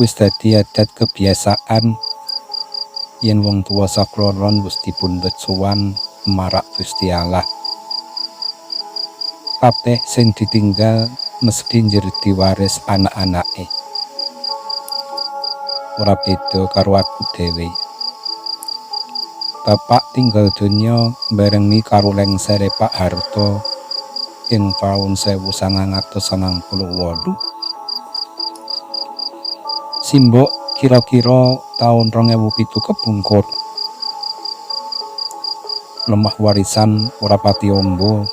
Wis dadi adat kebiasaan yen wong tuwa sakloron wis dipundhut sowan marak Gusti Allah. Kabeh sing ditinggal mesti njur diwaris anak-anake. Ora beda karo aku dhewe. Bapak tinggal donya barengi karo lengsere Pak Harto ing taun 1998. Simbok kira-kira taun 2007 kepungkur. Lemah warisan ora pati ombo.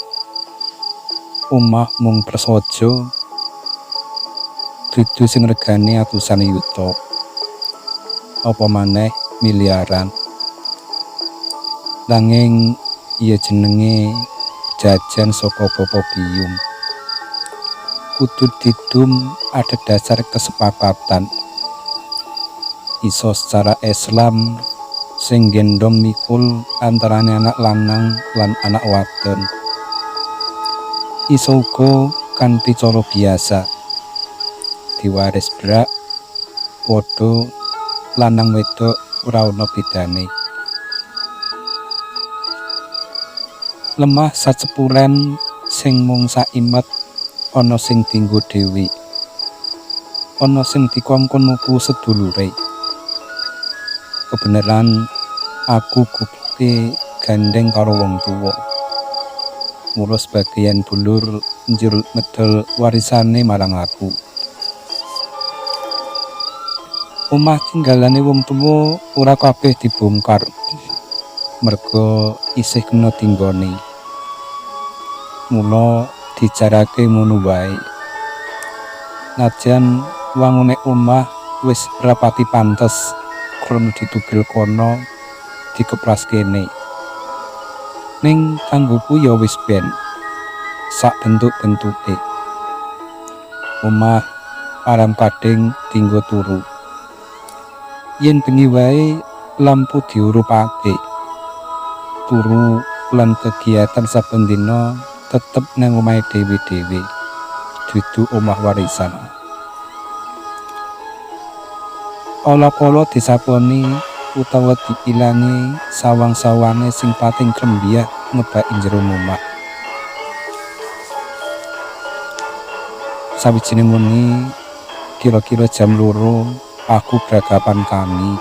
Omah mung prasaja, dudu sing regane atusan yuta. Apa maneh miliaran. Nanging ya jenenge jajan saka bapa biyung. Kudu didum adhedhasar kesepakatan. Iso secara Islam sing gendong mikul antarane anak lanang lan anak wadon. Iso uga kanthi cara biasa. Diwaris brak padha lanang wedok ora ana bedane. Lemah sacepuren sing mung saimet ana sing dinggo dhewe. Ana sing dikongkon nuku sedulure. Kebeneran aku gubute gandeng karo wong tuwa. Mula sebagian dulur njur medhol warisane marang aku. Omah tinggalane wong tuwa ora kabeh dibongkar. Merga isih kena tinggone. Mula dijarake ngono wae. Najan wangune omah wis rapati pantes krana ditugel kono dikepras kene. Ning kanggoku ya wis ben sak bentuk-bentuke. Omah aram kading dinggo turu. Yen bengi wae lampu diurupake. Turu lan kegiatan saben dina tetep nang omahe dhewe-dhewe, dudu omah warisan. Ala-kala disaponi utawa diilangi sawang-sawange sing pating krembyah ngebaki jero omah. Sawijining wengi kira-kira jam 2 aku gragapan kami.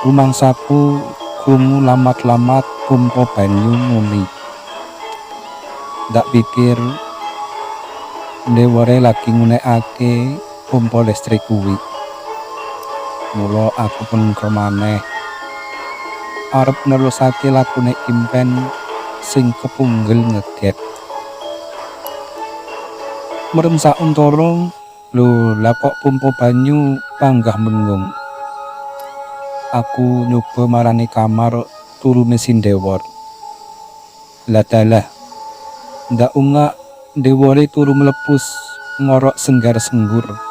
Rumangsaku krungu lamat-lamat pompa banyu muni. Ndak pikir ndewore lagi ngunekake pompa listrik kuwi. Mula aku pengker maneh arep nerusake lakune impen sing kepunggel ngeget. Merem sauntara, lho lah kok pompa banyu panggah mengung. Aku nyoba marani kamar turu mesin dewor. Lah dalah, ndak ungak ndewore turu mlepus ngorok senggar-senggur.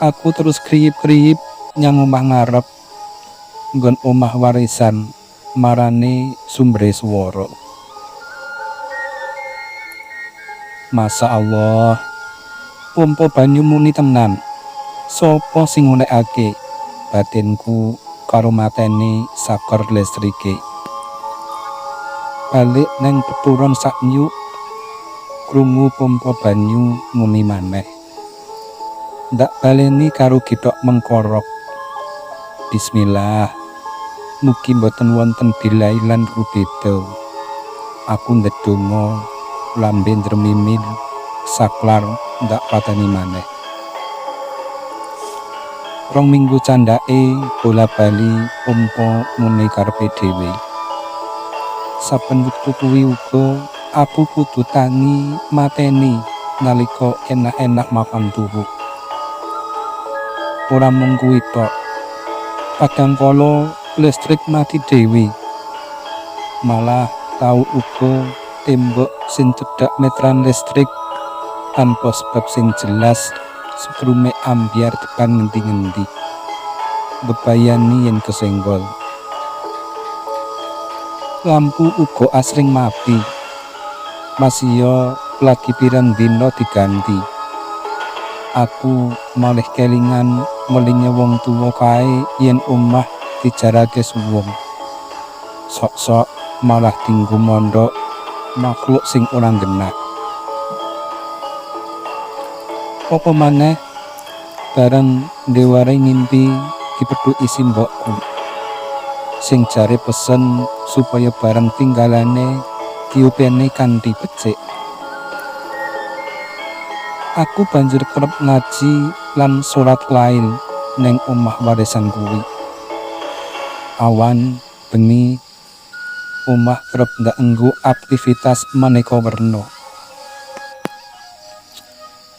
Aku terus kriyip-kriyip nyang omah ngarep, nggon omah warisan marani sumbere swara. Masya Allah, pompa banyu muni tenan. Sopo sing ngunekake? Batinku karo mateni sakar listrike. Balik neng peturon sak nyuk, krungu pompa banyu muni maneh. Ndak baleni karo githok mengkorok. Bismillah, mugi mboten wonten bilai lan rubeda. Aku ndedonga lambe ndremimil saklar ndak pateni maneh. Rong minggu candhake bola bali pompa muni karepe dhewe. Saben wektu kuwi uga aku kudu tangi mateni nalika enak-enak mapan turu. Ora mung kuwi tok. Kadang kala listrik mati dhewe. Malah tau uga tembok sing cedhak meteran listrik tanpa sebab sing jelas setrume ambyar tekan ngendi-ngendi. Bebayani yen kesenggol. Lampu uga asring mati. Masiya lagi pirang dina diganti. Aku malih kelingan welinge wong tuwa kae yen omah dijarake suwung. Sok-sok malah dinggo mondok makhluk sing ora nggenah. Apa maneh bareng ndeware ngimpi dipethuki simbokku sing jare pesen supaya barang tinggalane diopeni kanthi becik. Aku banjur kerep ngaji lan salat lail neng omah warisan kuwi. Awan, bengi, omah kerep ndak enggo aktivitas maneka werna.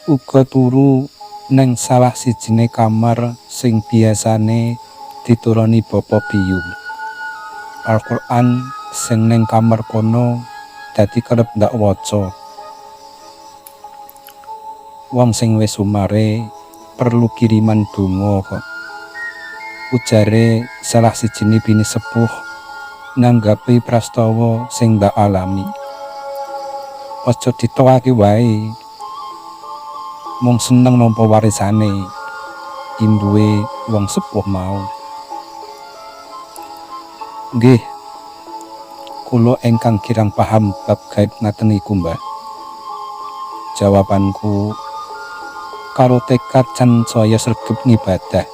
Uga turu neng salah sijine kamar sing biasane dituroni bapa biyung. Al-Qur'an sing neng kamar kono dadi kerep ndak waca. Wong sing wis sumare perlu kiriman donga kok. Ujare salah sijine bini sepuh nanggapi prastawa sing ndak alami. Aja ditokake wae. Mung seneng nampa warisane, imbuhe wong sepuh mau. Nggih, kula ingkang kirang paham bab gaib ngaten iku, Mbah. Jawabanku karo tekad sansaya sregep ngibadah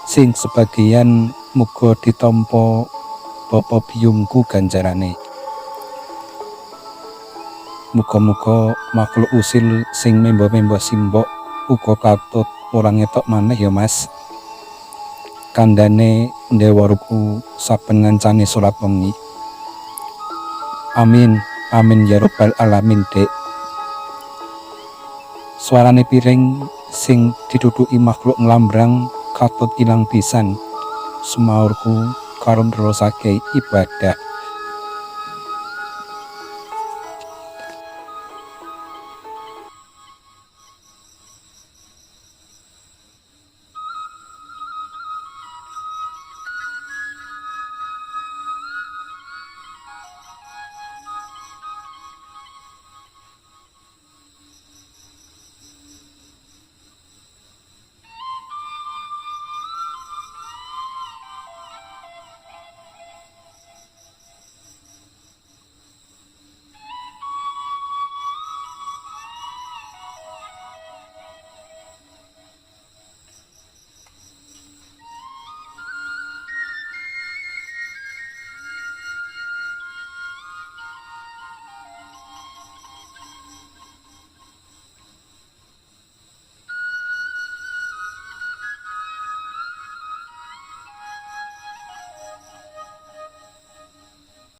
sing sebagian muga ditampa bapa biyungku ganjarane. Muga-muga makhluk usil sing memba-memba simbok uga katut ora ngetok maneh ya, Mas. Kandhane ndewaruku saben ngancani salat wengi. Amin, amin ya rabbal alamin, Dik. Suarane piring sing ditutuki makhluk nglambrang katut ilang pisan. Semaurku karo nerusake ibadah.